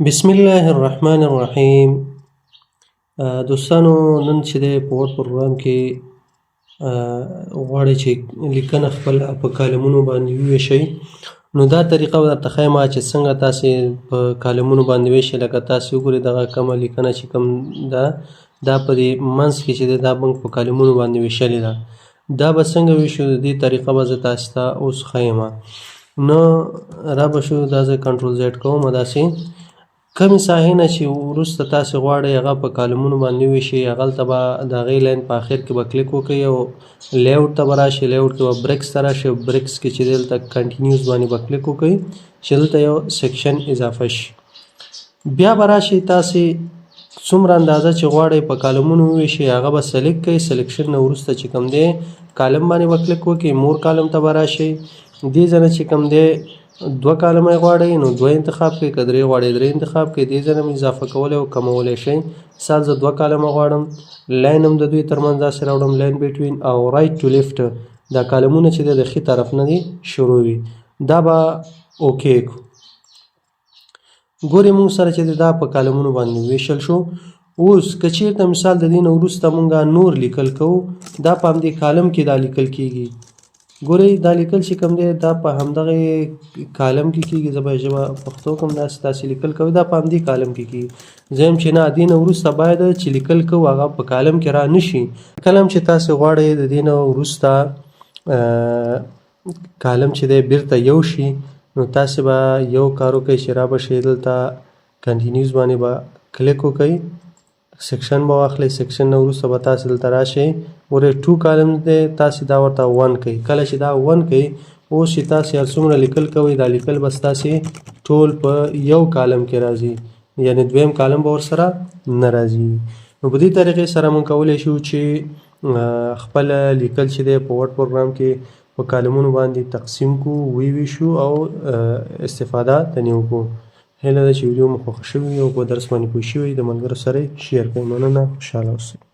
بسم الله الرحمن الرحیم. دوستانو، نن چې دی په Word پروګرام کې غواړئ چې لیکنه خپله په کالمونو باندې وویشئ، نو دا طریقه به درته ښیم چې څنګه تاسې په کالمونو باندې ویشئ. لکه تاسې وګورئ، دغه کومه لیکنه چې کوم ده، دا په دې منځ کې چې دی، دا موږ په کالمونو باندې ویشلې ده. دا به څنګه ویشو، د دې طریقه به زه تاسې ته اوس ښیم. نو را به شو، دا زه Control Z کوم. داسې کمې ساحې نه چې وروسته تاسې غواړئ هغه په کالمونو باندې وویشئ، هغلته به د هغې line په اخر کې به کلیک وکړئ او layout ته به راشئ. Layout کې به breaks ته راشئ او breaks کې چې دلته continuous باندې به کلیک وکړئ چې دلته یو section اضافه شي. بیا به راشئ، تاسې څومره اندازه چې غواړئ په کالمونو وویشئ، هغه به select کړئ. Selection نه وروسته چې کوم دی، column باندې به کلیک وکړئ، more column ته به راشئ. دې ځای نه چې کوم دی، دوه کالمه یې غواړئ نو دوه انتخاب کړئ، که درې غواړئ درې انتخاب کړئ. دې ځای نه هم اضافه کولی او کمولی شئ. مثال زه دوه کالمه غواړم، line هم د دوی ترمنځ داسې راوړم، line between او right to left. دا کالمونه چې دی، د ښي طرف نه دي شروع وي. دا به okay کړو. ګورئ، موږ سره چې دا په کالمونو باندې ویشل شو. اوس که چیرته مثال د دې نه وروسته مونږ نور لیکل کوو، دا په همدې کالم کې دا لیکل کیږي. ګورئ، دا لیکل چې کوم دی، دا په همدغه کالم کې کیږي. زه به ژبه پښتو کوم. داسې تاسې لیکل کوئ، دا په همدې کالم کې کیږي. زه یم چې نه، دې نه وروسته باید چې لیکل کوو، هغه په کالم کې را نشي. کله هم چې تاسې غواړئ د دې نه وروسته کالم چې دی بیرته یو شي، نو تاسې به یو کار وکړئ چې را به شئ دلته، continuous باندې به کلیک وکړئ، section به واخلئ. Section نه وروسته به تاسې دلته راشئ. ګورئ، two column دی، تاسې دا ورته one کړئ. کله چې دا one کړئ، اوس چې تاسې هر څومره لیکل کوئ، دا لیکل به ستاسې ټول په یو کالم کې راځي، یعنې دویم کالم به ورسره نه راځي. نو په دې طریقې سره موږ کولی شو چې خپل لیکل چې دی، په Word پروګرام کې په کالمونو باندې تقسیم کو، ویشو او استفاده ترې وکړو. هیله ده چې ویډیو مو خوښه شوې او په درس باندې پوه شوي. د ملګرو سره share کړئ. مننه، خوشحاله اوسئ.